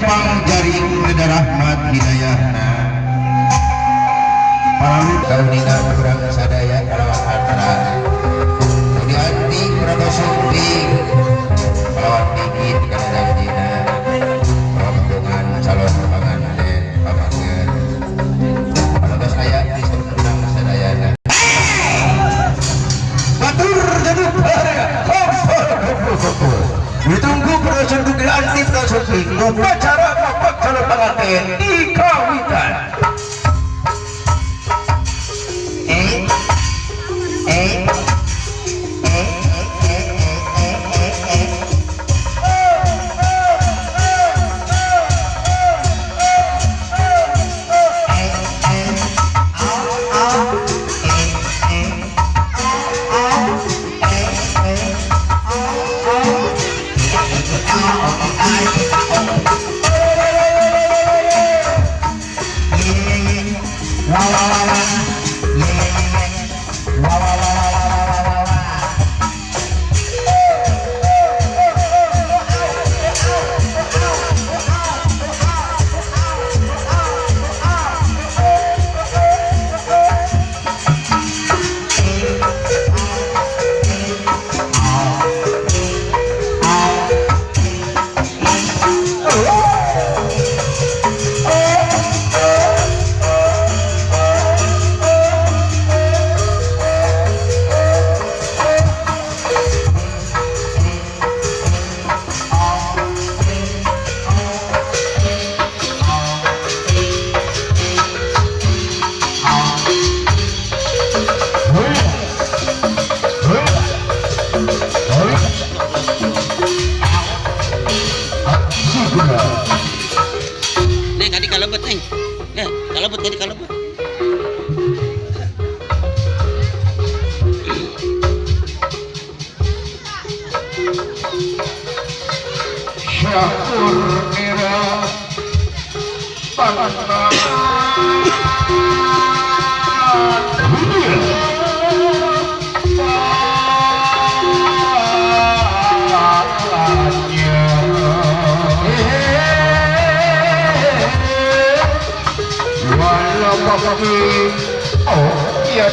Kempang jaring reda rahmat hidayahna. Paralu kauninga kurang sadaya kalawan atra. Dianti kurang sunting kalawan dikit kana janjina. Rombongan calon panganten pamangen. Parantos aya di urang sadayana. Batur jeduk kumpul kumpul kumpul. Ditunggu prasunduk anti prasunting upacara papak calon pengantin di kawitan. Eh eh eh eh eh eh eh. Neng, kadi kalebet, Neng. Eh, kalebet, kadi kalebet. Syakur nira Oh iya.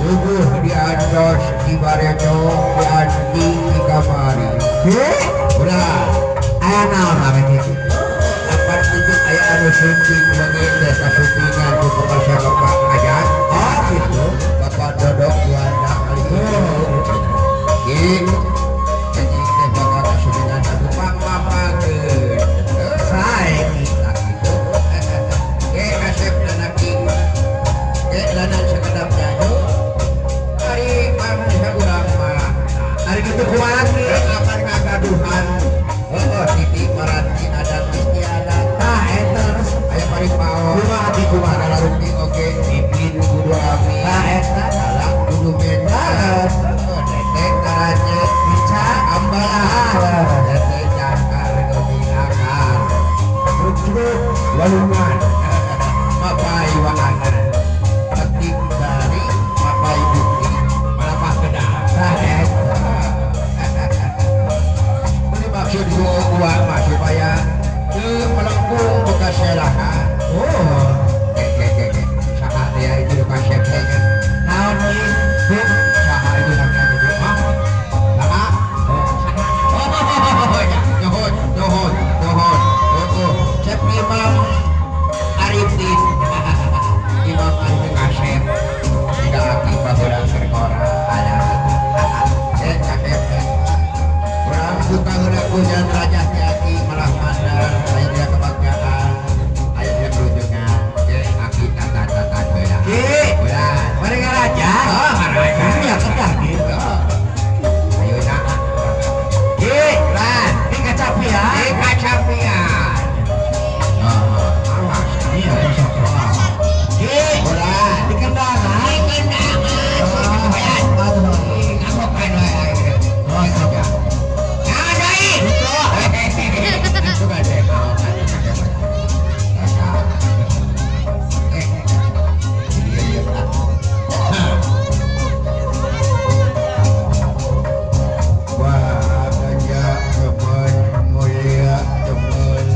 Subuh diantos di bareto dianti di kamari. Ulah Aya naon rame kitu? Apan itu aya anu sunting bagi desa suntingan ku pekerja bapak ajat. Oh gitu. Bapak Dodok Juanda kali itu. Ki anjing teh bakal kasuntingan anu pangmamakeun. Sae Kita gitu. Ke asep nanaki. Ke lanan sakedap nyanyo. Ari bangsa urang mah. Ari kitu kumaha ki? Apan ngagaduhan. Heeh, titik maranti adat istiadat. Tah eta leres. Aya paripao. Kumaha ki kumaha? Kalarupi oge pipin kudu ami. Tah eta Salah kudu meta. Tete taranya bica ambalah. Tete cakar gobi akar. Rujuk walungan. Mapai waangan. Petik bari mapai bukti malapah kedah. Tah eta. Ini maksud gua mah supaya teu melengkung bekas selahan. Oh, Saha dia itu kasep teh kan. Naon ki? Bu, saha itu namanya itu mah? Saha? Oh, ya, nuhun, nuhun, nuhun. Oh, Cep Imam Arifin. Imam Arifin kasep. Tidak aki baheula keur ngora. Alah. Eh, kasep teh. Urang buka heula hujan raja ti aki malah mandar aya dina kebagjaan, aya dina kerunjungan. Ge aki tata-tata heula. Ki, Ulah. bari ngaraja. Oh, ngaraja. Iya, kedah ki. Ayo nak. Ki, Lan, di kacapian. di kacapian. Awas. Iya, Ki, Ulah. di kendangan. Di kendangan. Ngakokan wae. Oh, iya. Nah, dai. Itu. Suka deh mau kan. Iya, iya. Wah, gajah teman mulia teman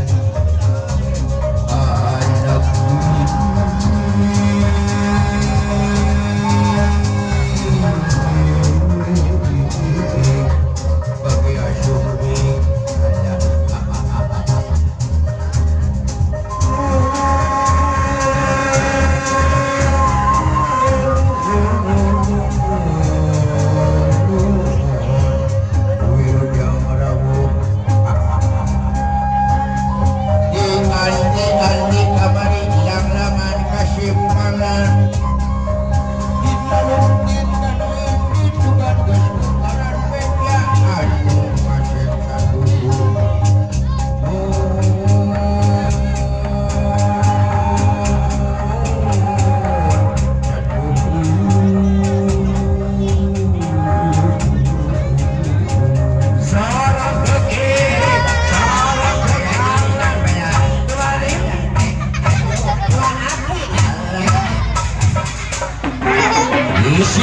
anak bagi asumbi Wirujeng rawuh di andi-andi kamari langlangan kasimpangan di talung di talung di tugan geus tukaran media anu kasep kadugu. Salam ke salam ke Isi